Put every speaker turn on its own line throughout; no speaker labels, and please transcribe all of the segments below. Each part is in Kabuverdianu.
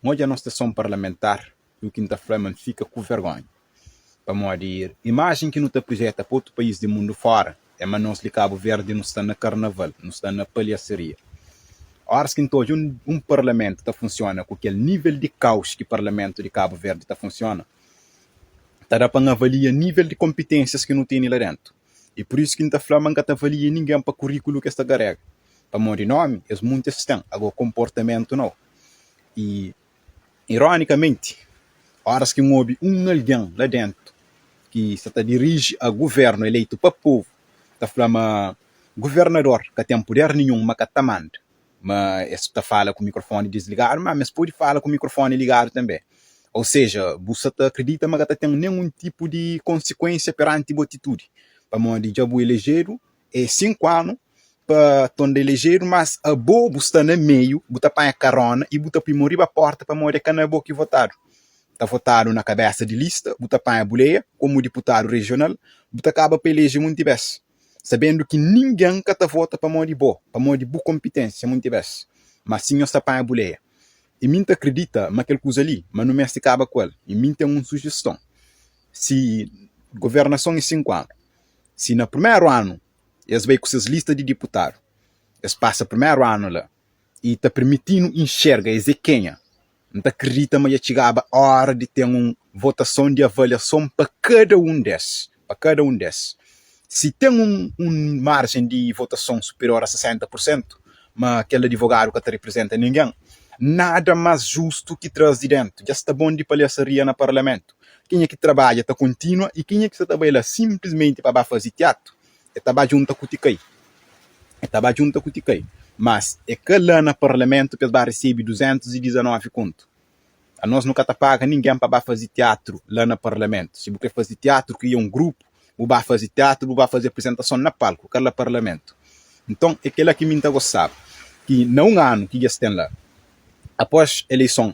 N odja nos seson parlamentar i u ki N ta fla ma N fika ku vergonha. Pamodi imajen ki nu ta prijeta pa otu país di mundu fora é ma nos li Kabu Verdi nu sta na karnaval, nu sta na palhasaria. Óras ki N ta odja un parlamentu ta funsiona ku kel nível di kaus ki parlamentu di Kabu Verdi ta funsiona, ta da pa N avalia nível di konpiténsias ki nu tene la déntu. I pur isu ki N ta fla ma N ka ta avalia ningen pa kuríkulu ki es ta karega. Pamodi nómi es munti es ten, agó konportamentu nau. I ironikamenti, óras ki N obi un algen la déntu ki sta ta diriji a guvérnu eleitu pa povu ta fla ma guvernador ka ten puder ninhun, ma ka ta manda, ma es ta fala ku mikrofoni disligadu, ma es pode fala ku mikrofoni ligadu tanbe. Ou seja, bu sa ta akridita ma ka ta ten ninhun tipu di konsikuensia peranti bu atitudi, pamodi dja bu elejedu é 5 anu pa tonda elejedu, mas abo bu sta na meiu, bu ta panha karona i bu ta pui mon riba porta pamodi é ka na bo ki votadu. Ta votadu na kabesa di lista, bu ta panha buleia komu diputadu rejional, bu ta kaba pa eleje munti bes, sabendu ki ningen ka ta vota pamodi bo, pamodi bu konpitensia munti bes, mas si nhos ta panha buleia. I mi N ta kridita ma kel kuza li, ma nu meste kaba ku el. I mi N ten un sujeston, si governason é 5 anu, si na primeru anu es bai ku ses lista di diputadu, es pasa primeru anu la i ta pirmiti-nu inxerga es é kenha, N ta kridita ma dja txigaba óra di ten un votason di avaliason pa kada un des, pa kada un des. Si ten un un marjen di votason superior a 60 pur sentu, ma kel adivogadu ka ta riprizenta ningen, nada más justu ki tra-s di dentu. Dja sta bon di palhasaria na parlamentu. Kenha ki trabadja ta kontinua i kenha ki sta ta bai la sinplismenti pa ba faze tiatu, e ta ba djunta ku tikai. E ta ba djunta ku tikai. Mas e ka la na parlamentu pa es ba resebe 219 kontu. Anos nu ka ta paga ningen pa ba faze tiatru la na parlamentu. Si bu kre faze tiatru, kria un grupu, bu ba faze tiatru, bu ba faze aprizentason na palku, ka la parlamentu. Nton, e kela ki mi N ta gostaba, ki na un anu ki dja es ten la, após eleison,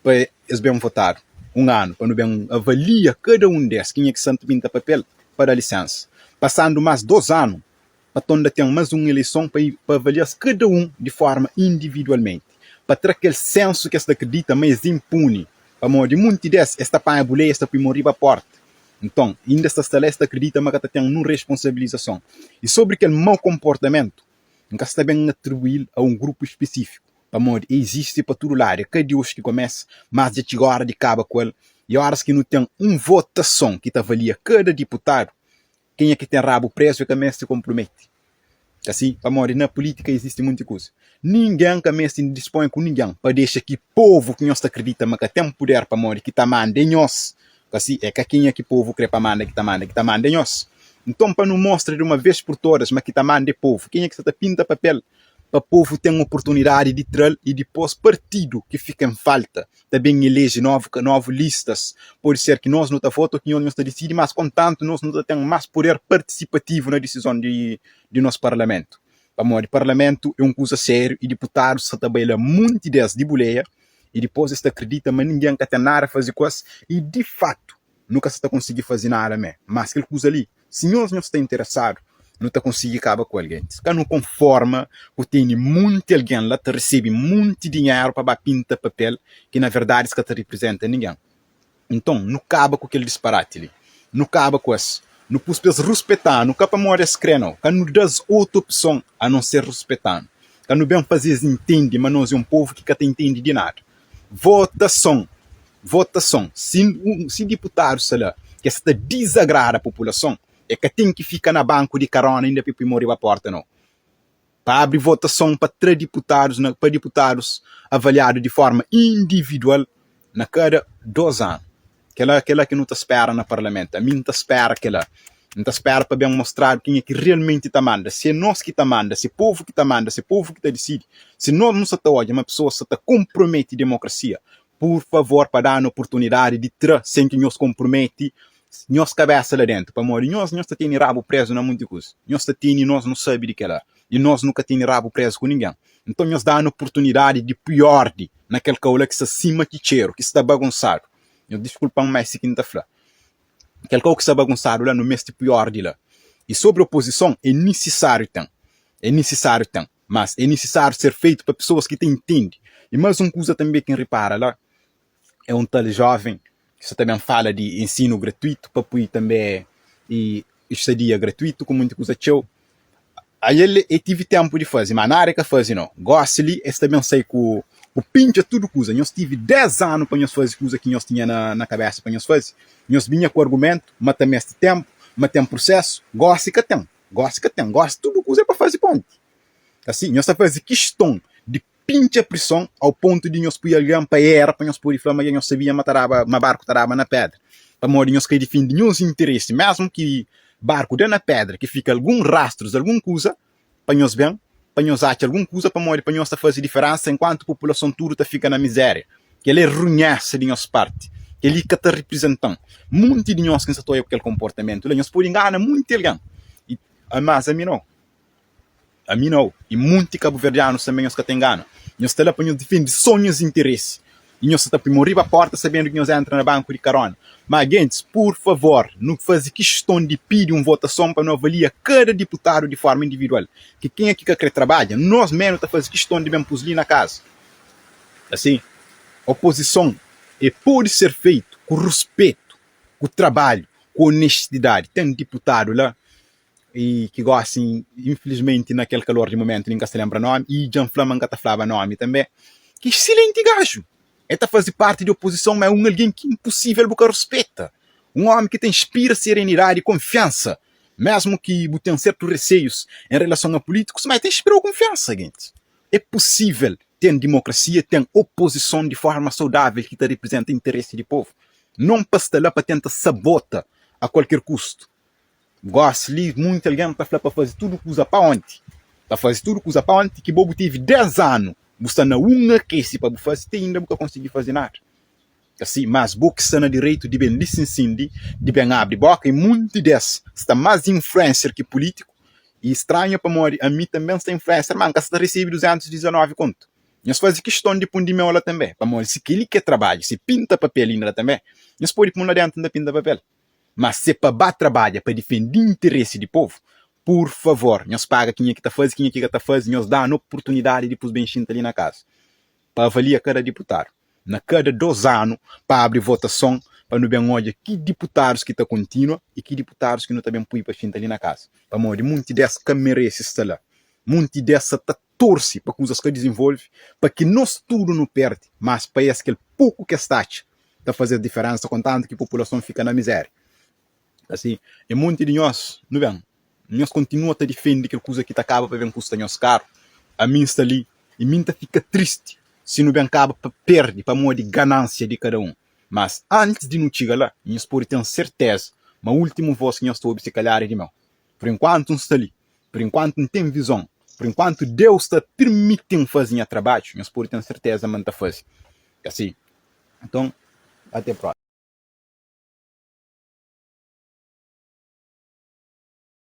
pa es ben votadu un anu pa nu ben avalia kada un des kenha ki sta ta pinta papel pa da lisensa. Pasandu mas dos anu pa tonda ten mas un eleison pa pa avalia-s kada un di forma individualmenti pa tra kel sensu ki es ta kridita ma es inpuni pamodi munti des es ta panha buleia es ta pui mon riba porta. Nton inda es ta sta la es ta kridita ma ka ta ten nun responsabilizason. I sobri kel mau konportamentu N ka sta ben atribui-l a un grupu spesifiku, pamodi e izisti pa tudu ladu, é ka di oji ki kumesa, mas dja txiga ora di kaba ku el, i oras ki nu ten un votason ki ta avalia kada diputadu, kenha ki ten rabu prezu e ka meste konpromete. Ka si? Pamodi na pulitika izisti munti kuza. Ningen ka meste indispõe ku ningen pa dexa ki povu ki nhos ta kridita ma ka ten puder pamodi ki ta manda é nhos. Ka si? É ka kenha ki povu kre pa manda ki ta manda, ki ta manda é nhos. Nton pa nu mostra di uma vez pur todas ma ki ta manda é povu, kenha ki sa ta pinta papel pa povu ten oportunidadi di tra-l i dipos partidu ki fika en falta ta ben eleje novu novu listas. Pode ser ki nos nu ta vota o ki nhos nhos ta disidi, mas kontantu nos nu ta ten mas puder partisipativu na disizon di di nos parlamentu. Pamodi parlamentu é un kuza sériu i diputadus sa ta bai la munti des di buleia i dipos es ta kridita ma ningen ka ten nada faze ku es i di fatu nu ka sa ta konsigi faze nada mé. Mas kel kuza li, si nhos nhos sta interesadu, nu ta konsigi kaba ku el. Gentis, ka nu konforma ku tene munti algen la ta resebe munti dinheru pa ba pinta papel ki na verdadi es ka ta riprizenta ningen. Nton, nu kaba ku kel disparati li. Nu kaba ku es. Nu pus pa es ruspeta-nu, ka pamodi es kre nau. Ka nu da-s otu opson a non ser ruspeta-nu. Ka nu ben faze-s intende ma nos é un povu ki ka ta intende di nada. Votason! Votason! Si si diputadu sta la ki es sta ta dizagrada populason, e ka ten ki fika na banku di karona inda pa e pui mo riba porta nau. Pa abri votason pa tra diputadus na pa diputadus avaliadu di forma individual na kada dos anu. Kela kela ki nu ta spera na parlamentu. Ami N ta spera kela. N ta spera pa ben mostradu kenha ki realmenti ta manda. Si é nos ki ta manda, si é povu ki ta manda, si é povu ki ta disidi, si nos nu sa ta odja ma pesoas sa ta konprometi demokrasia, pur favor pa da-nu oportunidadi di tra sen ki nhos konprometi nhos kabesa la dentu. Pamodi nhos, nhos ta tene rabu prezu na munti kuza. Nhos ta tene, nos nu sabe di kela. I nos nu ka tene rabu prezu ku ningen. Nton nhos da-nu oportunidadi di pui ordi na kel kau la ki sta sima ki txeru, ki sta bagunsadu. Nhos diskulpa-m ma é si ki N ta fla. Kel kau ki sta bagunsadu la, nu meste pui ordi la. I sobri opozison, é nisisáriu ten. É nisisáriu ten. Mas é nisisáriu ser feitu pa pesoas ki ta intende. I más un kuza tanbê ki N ripara la, é un tal jóven ki sta ta ben fala di ensinu gratuitu pa pui tanbê i stadia gratuitu ku monti kuza txeu. Ael e tivi ténpu di faze, má nada e ka faze nau. Gósi li es ta ben sai ku ku pintxa tudu kuza. Nhos tivi 10 anu pa nhos faze kuza ki nhos tinha na na kabésa pa nhos faze. Nhos binha ku argumentu ma ta meste ténpu, ma ten prusésu. Gósi ka ten, gósi ka ten. Gósi tudu kuza é pa faze pa onti. Asi, nhos ta faze kiston di pintxa prison au pontu di nhos pui algen pa era pa nhos pode fla ma dja nhos sabia ma ta daba ma barku ta daba na pedra pamodi nhos ka difindi nhos interesi mesmu ki barku da na pedra ki fika algun rastrus algun kuza pa nhos ben pa nhos atxa algun kuza pamodi pa nhos ta faze diferensa enkuantu populason tudu ta fika na mizeria kel é runhesa di nhos parti kel li ka ta riprizentan munti di nhos ki nsa ta oia ku kel konportamentu la nhos pode ngana munti algen i mas ami nau. Ami nau, i munti kabuverdianus tanbe nhos ka ta ingana. Nhos sta la pa nhos difende so nhos interesi i nhos sa ta pui mon riba porta sabendu ki nhos entra na banku di karona. Ma gentis, pur favor, nu faze kiston di pidi un votason pa nu avalia kada diputadu di forma individual, ki kenha ki ka kre trabadja, nos me nu ta faze kiston di ben pus li na kaza. Asi, opozison e pode ser feitu ku ruspetu, ku trabadju, ku onestidadi. Ten diputadu la i ki gosi infilismenti na kel kalor di mumentu li N ka sta lenbra nomi i dja N fla ma N ka ta flaba nomi tanbe ki exsilenti gaju el ta faze parti di opozison ma é un algen ki inpusível bu ka ruspeta un omi ki ta inspira serenidadi i konfiansa mesmu ki bu ten sertu reseius en relason a pulítikus ma el ta inspira-u konfiansa gentis é pusível ten dimokrasia ten opozison di forma saudável ki ta riprizenta interesi di povu non pa sta la pa tenta sabota a kualker kustu. Gosi li munti algen ta fla pa faze tudu kuza pa onti. Pa faze tudu kuza pa onti ki bo bu tevi 10 anu bu sta na un akesi pa bu faze te inda bu ka konsigi faze nada. Asi, mas bo ki sta na direitu di ben lisinsindi, di ben abri boka i munti des sta mas influencer ki pulitiku. I stranhu pamodi ami tanben sta influencer ma N ka sta ta resebe 219 kontu. Nhos faze kiston di pun di meu la tanbe, pamodi si keli ki é trabadju, si pinta papel inda la tanbe, nhos pode pun la dentu N ta pinta papel. Má se pa ba trabadja pa difende interesi di povu, pur favor, nhos paga kenha ki ta faze, kenha ki ka ta faze, nhos da-nu oportunidadi dipus ben xinta li na kaza pa avalia kada diputadu na kada dos anu pa abri votason pa nu ben odja ki diputadus ki ta kontinua i ki diputadus ki nu ta ben pui pa xinta li na kaza pamodi munti des ka merese sta la, munti des sa ta torse pa kuzas ka dizenvolve pa ki nos tudu nu perde, mas pa es kel poku ki es ta atxa ta faze-s diferensa kontantu ki populason fika na mizéria. Asi, e monti di nhos, nu ben, nhos kontinua ta difende kel kuza ki ta kaba pa ben kusta nhos karu. Ami N sta li i mi N ta fika tristi si nu ben kaba pa perde pamodi ganansia di kada un. Mas, antis di nu txiga la, nhos pode ten serteza ma últimu vós ki nhos ta obi si kalhar é di meu. Pur inkuantu N sta li, pur inkuantu N ten vizon, pur inkuantu Deus ta pirmiti-m faze nha trabadju, nhos pode ten serteza ma N ta faze. Asi, nton, ate próxima.